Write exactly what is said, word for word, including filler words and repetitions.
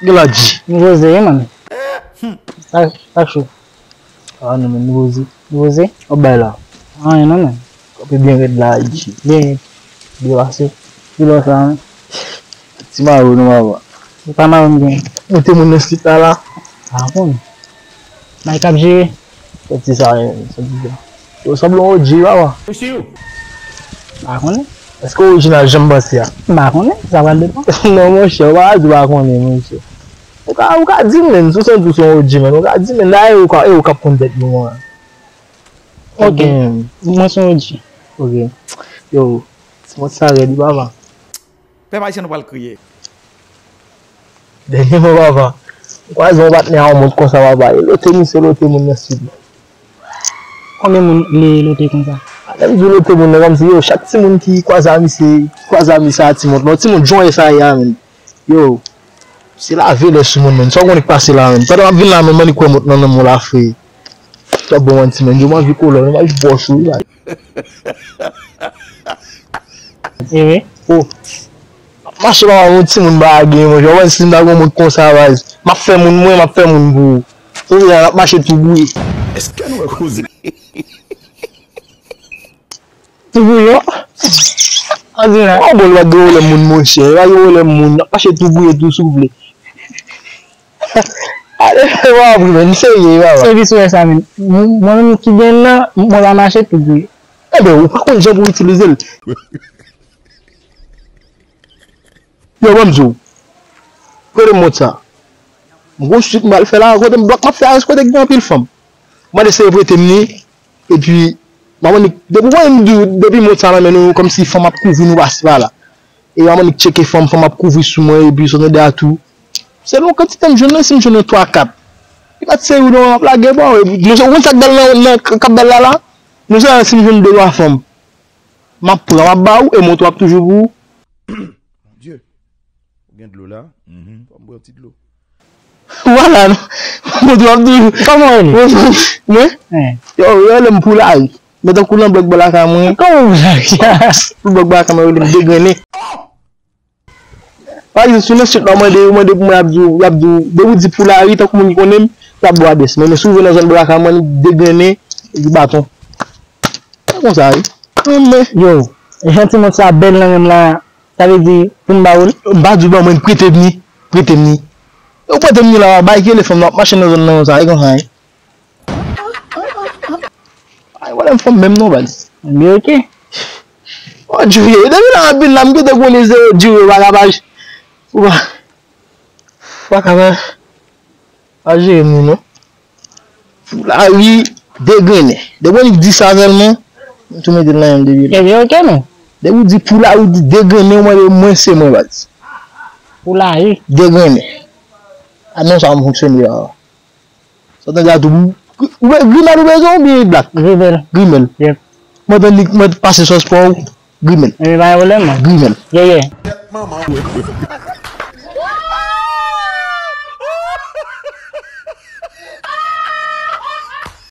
Gen la di. Nou poze wi, man. Sa, sa cho. Ah non, men nou poze. Nou poze? Wap bay la. Anyen non, men. Kanpe byen rèd la, Haiti. Byen rèd. Byen pase. Ki lè sa, men? Ti mare w non, papa. Ou pa mare m byen. Ou te moun nan street la, la. Pa konn. Mike ap jere. Sòti sa, sòti sa. Yo sanble yon O G, papa. Pa konnen. Èske orijinal jan m panse a? M pa konnen, sa pral depann. Non, monchè, ou pa ka di w pa konnen, monchè. Ou ka, ou ka di m, menn, si w santi w se yon O G, menn, ou ka di m, menn, dayè, ou ka, e ou k ap konn tèt nou an. Ok, mwen se yon O G. Ok. Yo, ti mont sa rèd, wi, papa. Pèp ayisyen nou pral kriye. Dènyèman, papa, m kwaze yon patnè a yon mont konsa, papa. E lote misye, lote moun nan street la. Konbyen moun li lote konsa? Lè m di w lote moun nan, kòmsi, yo, chak timoun ki kwaze a misye, ki kwaze a misye a ti mont, non, ti mont jan sa ye a, menn. Yo, se lave lè sou moun, menn. Sa w konnen k pase la, menn. Pandan m ap vin la, menn, m annik kwè mont nan nan men w la, frè. Sa bon, manti, menn. Yo, m anvi kolè w, m anvi bòs ou, wi, baz. E wi. Oh. M ap mache pa yon timoun pa gen, monchè. Ou wè si m ta gen yon moun konsa, baz. M ap fè moun mwen, m ap fè moun pou ou. Ou wè, m ap mache tou bouye. Èske nou wè koze? Tou bouye. An di la. Oh, bon, li pa gen pwoblèm moun, monchè. Li pa gen pwoblèm moun. M ap mache tou bouye, tou soufle. Ale, w ap ri, men, m serye, papa. Sèvis ou wè sa, men. Mwen menm ki gen nan, mwen pa mache tou bouye. Enben, ou pa konn jan pou itilize l. Yo, ban m di w. Prete m mont sa. M gon chit m pral fè la, kote m blòk m ap fè a, kote k gen anpil fanm. M mande si yo prete m li, epi, m ap annik, depi w wè m di w, depi mont sa nan men nou, kòmsi fanm ap kouvri nou pasi pa la. E m ap annik tcheke fanm, fanm ap kouvri sou mwen, epi sa tande a tou. Selon kantite m jwenn nan, si m jwenn yon twa kat, li pa t serye non, m ap lage ba w. Epi, nou se, ou konn sa k bèl nan, nan, k ap bèl la la? Nou se si m jwenn de twa fanm. M ap pran, m ap ba ou, e mont w ap toujou pou ou. Bondye, ou gen dlo la? Fò m pran ti dlo. Vwala, non. Mont w ap toujou. Kòman w rele? Mwen? Yo, yo rele m Poulari. Men tankou nan blòk bò lakay mwen. Kòman Poulari a? Pou blòk bò lakay mwen, yo rele m Degrennen. Pa egzanp, si w nan street la, w mande, w mande pou mwen, y ap di w, y ap di w, depi w di Poulari, tankou moun ki konnen m, y ap ba w adrès mwen. Men si w rive nan zòn bò lakay mwen, Degrennen, epi Baton. Se konsa, wi. Anmè. Yo, jan ti mont sa bèl nan men m la, sa vle di pou m ba ou l? M pa di w ban mwen, prete m li, prete m li. Ou prete m li la, bay ki rele fanm nan, w ap mache nan zòn nan konsa, e konsa, wi. Ay, wè m fanm menm non, baz. Ebyen, ok. O Dye, depi nan abin la, m gentan konnen se O Dye, yo pa ka pa, ou pa, ou pa ka pa, pa jere m li non. Poulari Degrennen. Depi w di sa sèlman, m tou mete l nan men m depi la. Ebyen, ok, non. Depi w di Poulari, w di Degrennen, w mande mwen se mwen, baz. Poulari. Degrennen. A non, sa m fonksyone la. Sa w tande a tou. Ou be-, Grimèl ou bezwen oubyen Black? Grimèl. Grimèl. Yep. Mwen tande li, mwen pase sòs pa w, Grimèl. Ebyen, pa gen pwoblèm, non. Grimèl. Yeah, yeah.